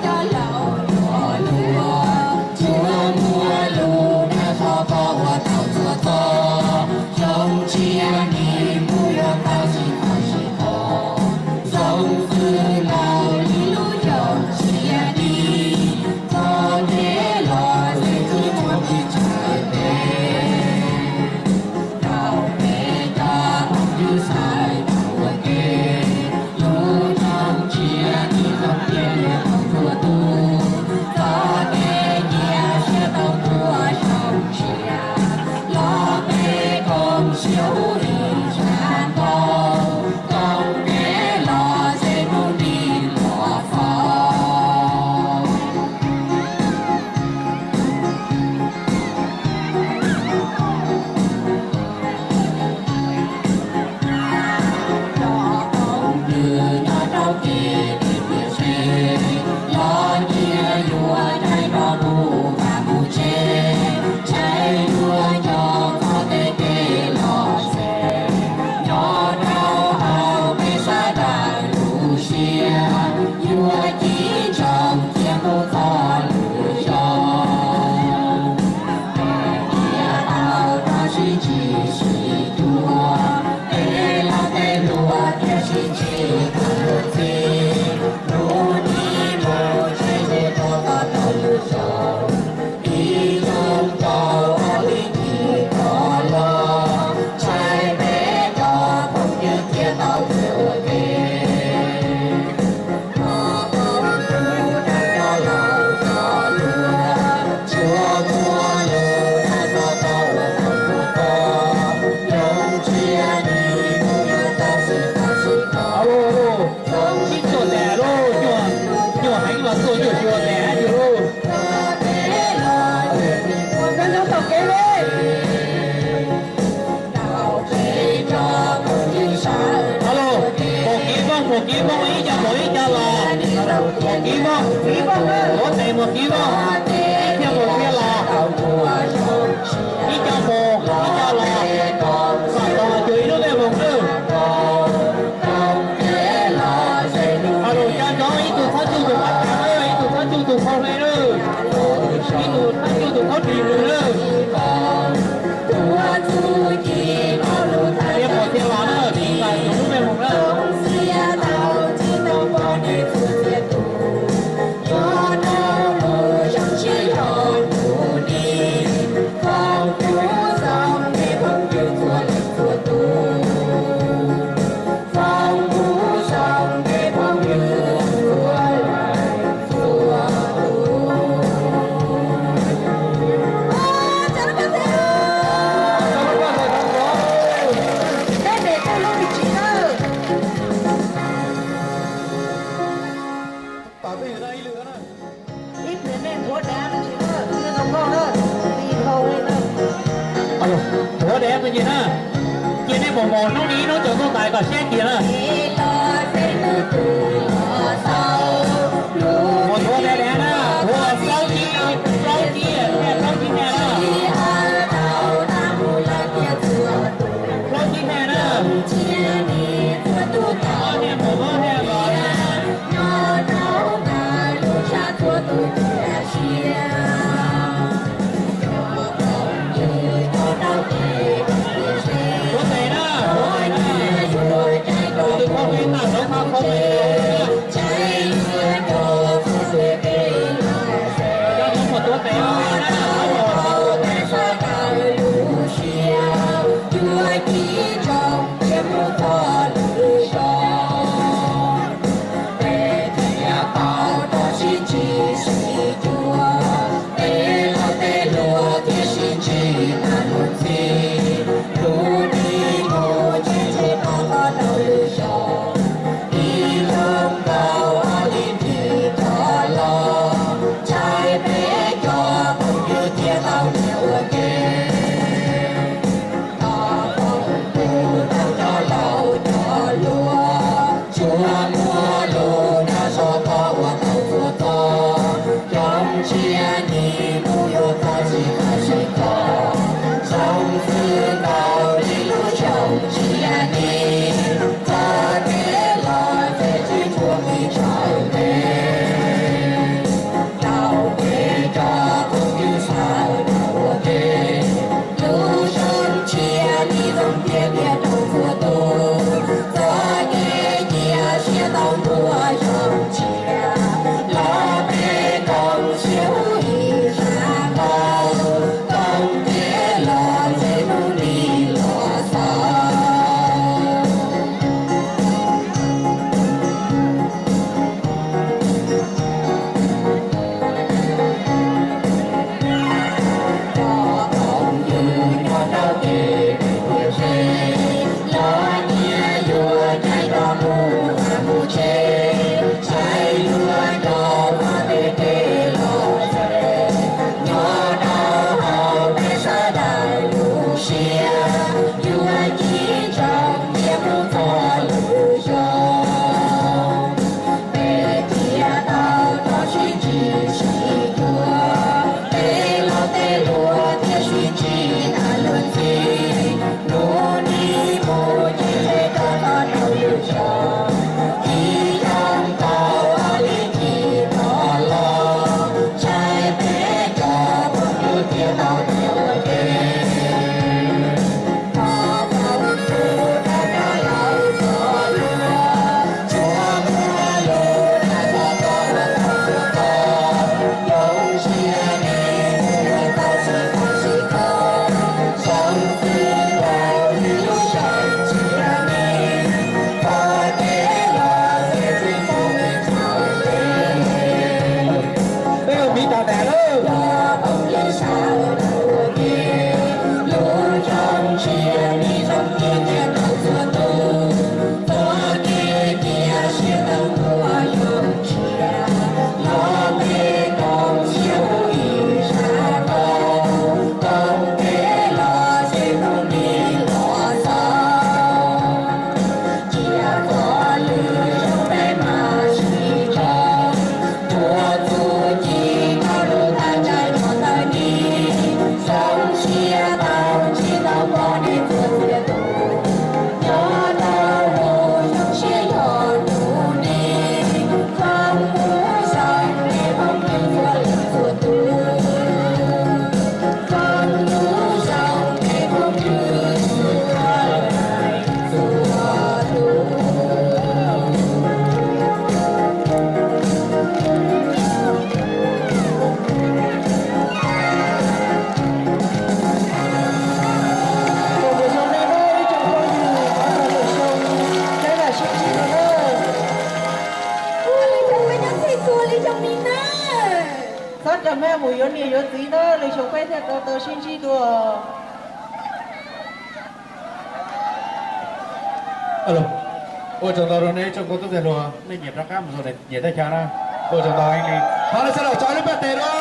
Cov laus yuav luag, tsuas muaj lus dag zog koj ua tau txhua txoj. Zoo siab nim mus yuav tau sib tau sib tau. Zoo xws laus li lub zoo siab dim, txoj kev los xwb tsis muaj kev txhawj tes. Rau peb cov phooj ywg sawv daws ua ke, lub neej tsiab ib zaug thiaj li tau txhua tus, txoj kev cia siab tau tuaj zoo siab, los peb koom siab ua ib sab nkaus, koom kev los ze hnub nim los faus. Cov phooj ywg nyob rau kev tiaj se, los cia yuav caij nrog kuv vam mus tsev, caij yuav cov txoj kev kev los ze. Nyob rau hauv peb sawv daws lub siab, yuav cim ntsoov cia mus txog lwm xyoo. Cia tau rau sib ntsib sib cuag, tej laus tej hluas thiaj sib ntsib tau luag ntxhi. Lub ntuj mus tsev mus tau tau lwm xyoo, ib xyoo tau ob hlis kis koj los, ntshai peb cov phooj ywg cia tau ua ke. Alo, alo, sib cuag tas lauj, nyuaj, nyuaj heev mas tuaj nyuaj xyuas tas yus lauj. Alo, mus kiv vooj, mus kiv vooj, ib co mus ib co los. Mus kiv vooj, mus kiv vooj, tuav tes mus kiv vooj, ib co mus kiv los. Ib co mus ib co los, kom tau cuag ib lub ncej moos nawb. Alo, cov ntxoov ib tug txhob tsuj tus qab tas nawb, ib tug txhob tsuj tus phau hle nawb, ib tug txhob tsuj tus khaub ris lwm nawb. Tias pom tias los na, tsis txais tus lub ncej moos na. Ib pliag nej nthuav dav no tsis na, nej zoo nkauj na, nthuav dav no ces na, cia nej mus mus hnub ib hnub tsaus ntuj tas kom siab kiag na. Mus nthuav dav dav na, nthuav plaub tsib, plaub tsib, plaub tsib haj na. Plaub tsib haj na. Ob haj mus ob haj los na. Nthuav tes na, nthuav tes na. Tus twg kho me tas, nthuav kho me tus na. Coj hmab mus yuav niam yuav txiv na, lwm xyoo peb thiaj tau tau sib ntsib dua. Ua tsaug ntau rau nej tsoom nkauj tub txais hluas, nej nyiam rov qab mus rau nyiam teb chaws na. Ua tsaug ntau heev li. Thov nej sawv daws tso lub paj tes dua.